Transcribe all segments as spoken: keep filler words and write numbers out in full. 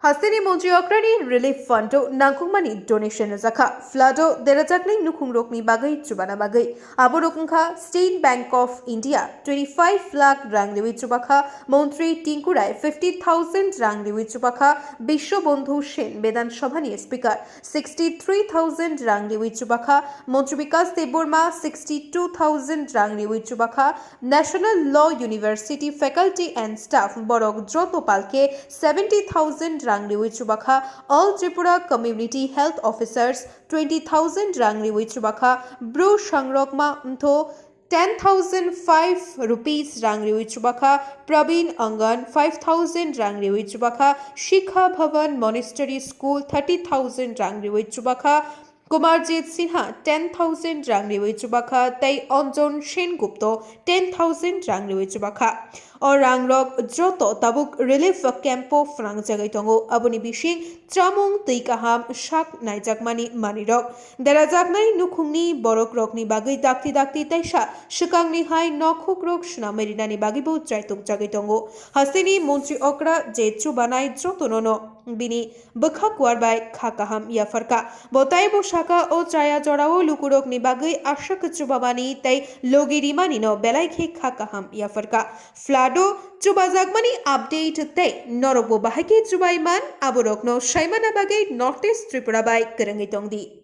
Hasteni Montri Okrani Relief Fund o nangkukmani donation rwjakha. Flood o derajaknai nukhungrokni bagwi chubana bagwi. Aborok wngkha State Bank of India twenty-five lakh rang riwi chubakha, Montri Tinku Rai fifty thousand rang riwi chubakha, Biswa Bondhu Sen Bidhan Sabhani Speaker sixty-three thousand rang riwi chubakha, Montri Bikas Debbarma sixty-two thousand rang riwi chubakha, National Law University faculty and staff borok joto palke seventy thousand rang riwi chubakha, All Tripura Community Health Officers twenty thousand rang riwi chubakha, Bru Sangrokma Mtho ten thousand five rupees rang riwi chubakha, Praveen Angan five thousand rang riwi chubakha, Shikha Bhavan Monastery School thirty thousand rang riwi chubakha, Kumarjit Sinha ten thousand rang riwi chubakha tei Anjan Sengupta ten thousand rang riwi chubakha. O rangrok joto tabuk relief camp o phwrangjagwi tongo. Aboni bising chamung twi kaham sak naijakmani manwirok. Derajaknai nukhungni borokrokni bagwi dakti dakti teisa swkangni hai nokhukrok swnamwi rinani bagwibo chaitukjagwi tongo. Hasteni Montri Okra je chubanai jotono no bini bwkha kuar bai kha kaham yapharkha. Bo taibo saka, o chaya jorao lukurokni bagwi aswk chubamani tei logi rimani no belai khe kha kaham yapharkha. Flood o chubajakmani update tei norokbo bahai khe chubai man aborokno saimana bagwi North East Tripura bai kwrwngwi tongdi.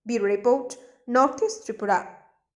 Bureau Report, North East Tripura.